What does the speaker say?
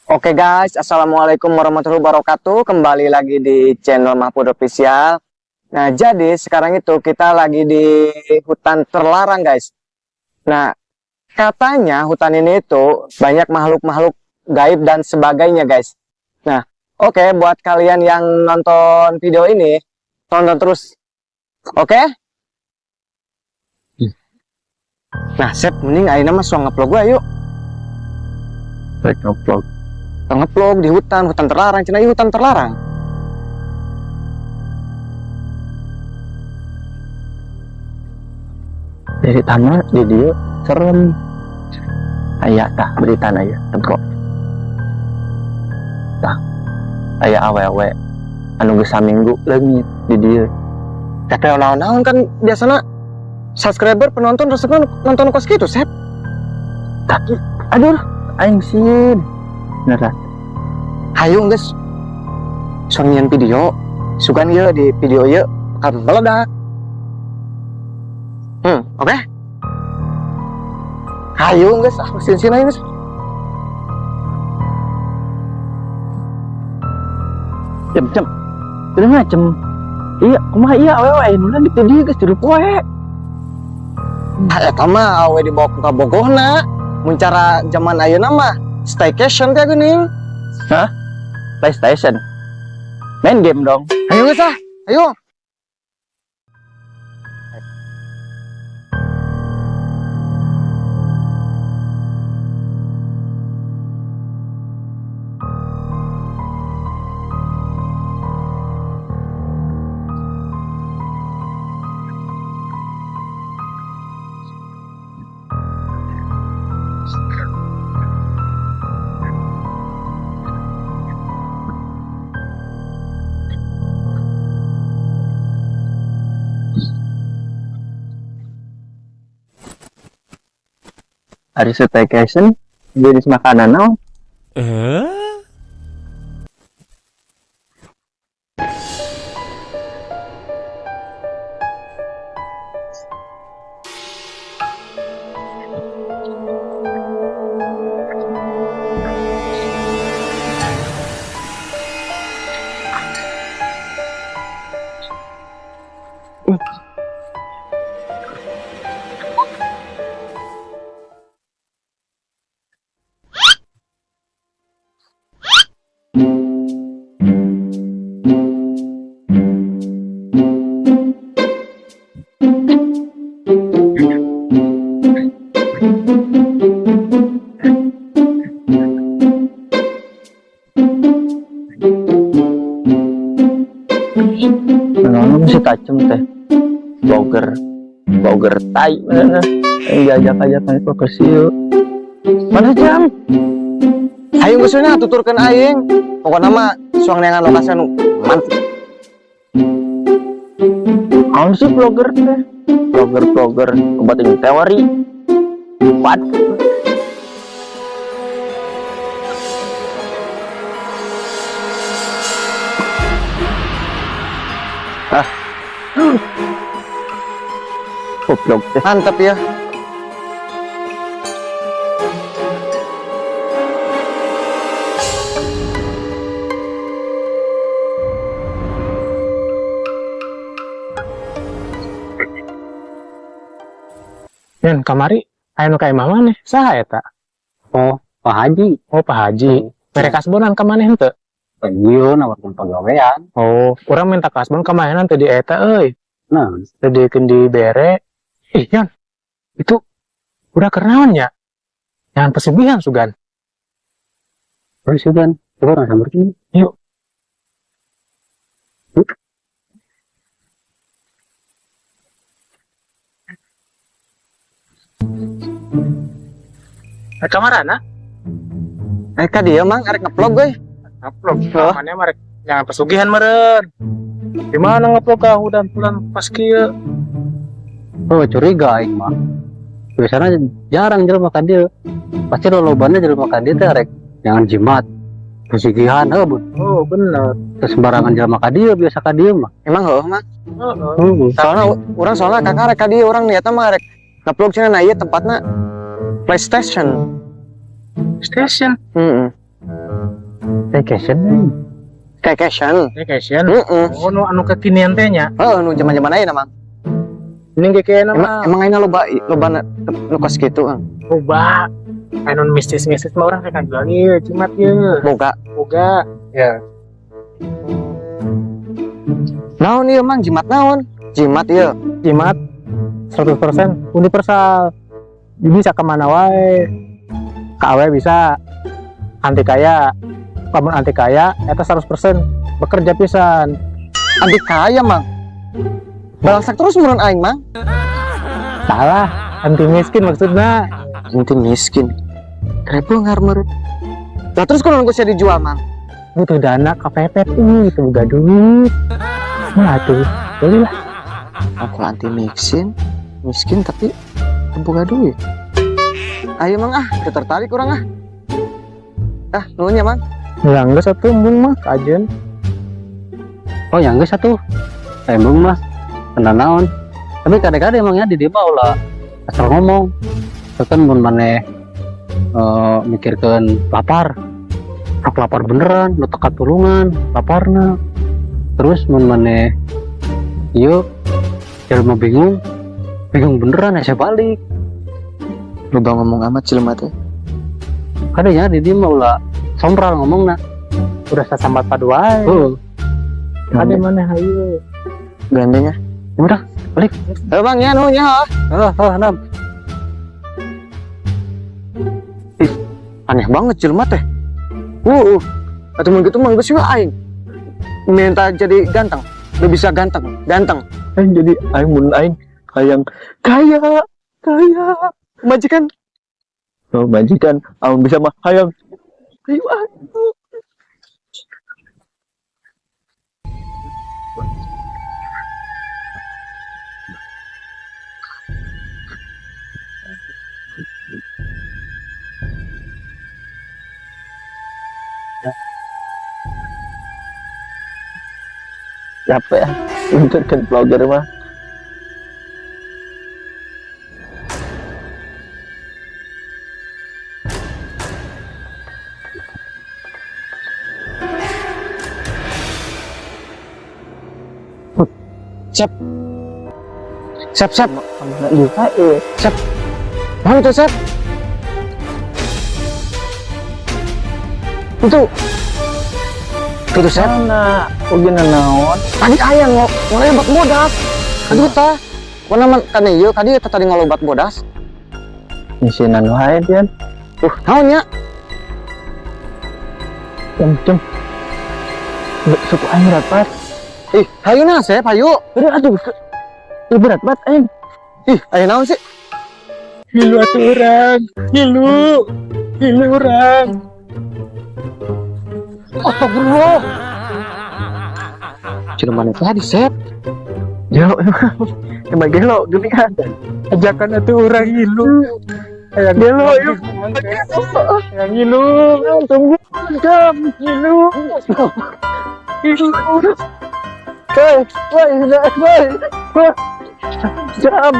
Oke guys, assalamualaikum warahmatullahi wabarakatuh. Kembali lagi di channel Mahfud Official. Nah, jadi sekarang itu kita lagi di hutan terlarang, guys. Nah, katanya hutan ini itu banyak makhluk-makhluk gaib dan sebagainya, guys. Nah, oke, buat kalian yang nonton video ini, tonton terus. Oke? Nah, Sep, mending ayeuna mah suang ngevlog gua yuk. Rek ngevlog? Ngevlog di hutan, hutan terlarang, cenah ieu hutan terlarang. Dari tanah di dieu serem. Aya tah berita aya tempo. Tah aya awewe anu geus saminggu leungit di dieu. Tapi naon-naon kan biasanya subscriber, penonton resepnya nonton kos gitu, Sep. Tapi aduh, aing sieun. Beneran. Hayu geus. Suang nyieun video, sugan ieu di video ieu bakal meledak. Oke? Hayu geus, ah sieun-sieun aja geus. Cem cem. Terus macem. Iya, kumaha iya awewe aya nu leungit di dieu geus tilu poe. Ah, eta mah awe dibawa ka bogohna. Mun cara zaman ayeuna mah staycation teh geuning. PlayStation. Main game dong. Ayo geus ah, ayo. Ari staycation jenis makanan naon? Eh? Naon masih tajam teh. Vlogger. Vlogger tai mana? Yang diajak-ajak naik ke sieu. Mana jam? Ayo geus we tuturkeun aing. Pokokna mah suang neangan lokasi anu mantep. Naon sih vlogger teh? Vlogger-vlogger obat ini teori. Empat. Ah. Goblok teh. Mantep ya. Yan, kamari aya nu ka imah maneh. Saha eta? Oh, Pak Haji. Oh, Pak Haji. Mere kasbonan ka maneh henteu? Pensiun, nawarkeun pagawean. Oh, urang minta kasbon ka manehna teu di eta euy. Nah, Teu dikeun dibere. Ih, Yan. Itu udah keur naon nya? Jangan pesugihan sugan. terus kan, coba orang samperin. Yuk. Yuk. Eh, kamarana? Eh ka dieu mang arek ngevlog euy. Ngevlog. Heuh. Maneh mah rek jangan pesugihan meureun. Di mana ngevlog ka hutan bulan pas kieu? Oh, curiga aing mah. Biasanya jarang jelema ka dieu. Pasti lolobana jelema ka dieu teh rek jangan jimat. Pesugihan heuh, bun. Oh, bener. Terus sembarangan jelema ka dieu biasa ka dieu mah. Emang heuh mang. Heeh. Heeh. Soalnya urang soalnya kakak rek ka dieu, urang niatna mah rek ngevlog cenah, nah ieu tempatna PlayStation. Station. Heeh. Staycation. Staycation. Staycation. Heeh. Oh, nu anu kekinian teh nya. Heeh, nu zaman-zaman ayeuna, Mang. Ini ge kayakna Emang mah emang ayeuna loba loba nu kos kitu, Kang. Loba. Anu mistis-mistis mah urang rek ngajual ieu jimat ieu. Boga. Boga. Ya. Naon ieu, Mang? Jimat naon? Jimat ieu. Jimat 100% universal. Jadi bisa kemana wae. KW bisa, anti kaya. Lamun anti kaya eta 100% bekerja pisan. Anti kaya, Mang. Balangsak terus meureun aing, Mang. Salah, anti miskin maksudnya. Anti miskin. Repo ngar meureun. Lah terus kunaon ku sia dijual, Mang? Butuh dana kepepet ih, itu boga duit. Nah tuh, belilah. Aku anti miskin, miskin tapi boga duit. Ayo, Mang, ah, teu tertarik urang ah. Ah, nuhun ya, Mang. Ya enggak satu embung mah kajen. Oh, yang geus atuh. Embung mah kena naon. Tapi kadang-kadang emangnya di dieu mah ulah asal ngomong. Kan mun maneh mikirkeun lapar. Sok lapar beneran, nu teu katulungan, laparna. Terus mun maneh ieu jelema bingung, bingung beneran ya balik. Loba ngomong amat jelema teh. Kadang di dieu mah ulah sombral ngomongna. Udah sasambat padu wae. Heeh. Ada mana hayu. Gandeng ah. Udah, balik. Eh, Bang, ya nuhun ya. Heeh, heeh, nam. Ih, aneh banget jelema teh. Atau mun gitu mah geus we aing. Minta jadi ganteng. Udah bisa ganteng, ganteng. Aing jadi aing mun aing hayang kaya, kaya. Majikan. Oh, majikan amun bisa mah hayang ayo ah. Capek ah untuk kan vlogger mah. Sep. Sep, sep. Lupa eh. Sep. Mana itu, Sep? Itu. Itu, Sep. Mana? Oge naon? Tadi aya ngolebat bodas. Aduh tah. Mana man kan ieu tadi eta tadi ngalobat bodas. Misinan wae pian. Naon nya? Jam jam. Suku aing berat banget. Ih, hayu na, Sep, hayu. Berat atuh. Ih, berat banget aing. Ih, aya naon sih? Ngilu atuh urang, ngilu. Ngilu urang. Astagfirullah. Jelema mana tadi, Sep? Jauh emang. Emang gelo gini kan. Ajakan atuh urang ngilu. Hayang Gelo yuk. Hayang ngilu. Tunggu jam Ngilu. Ngilu. Hei, woi, woi, woi. Jam.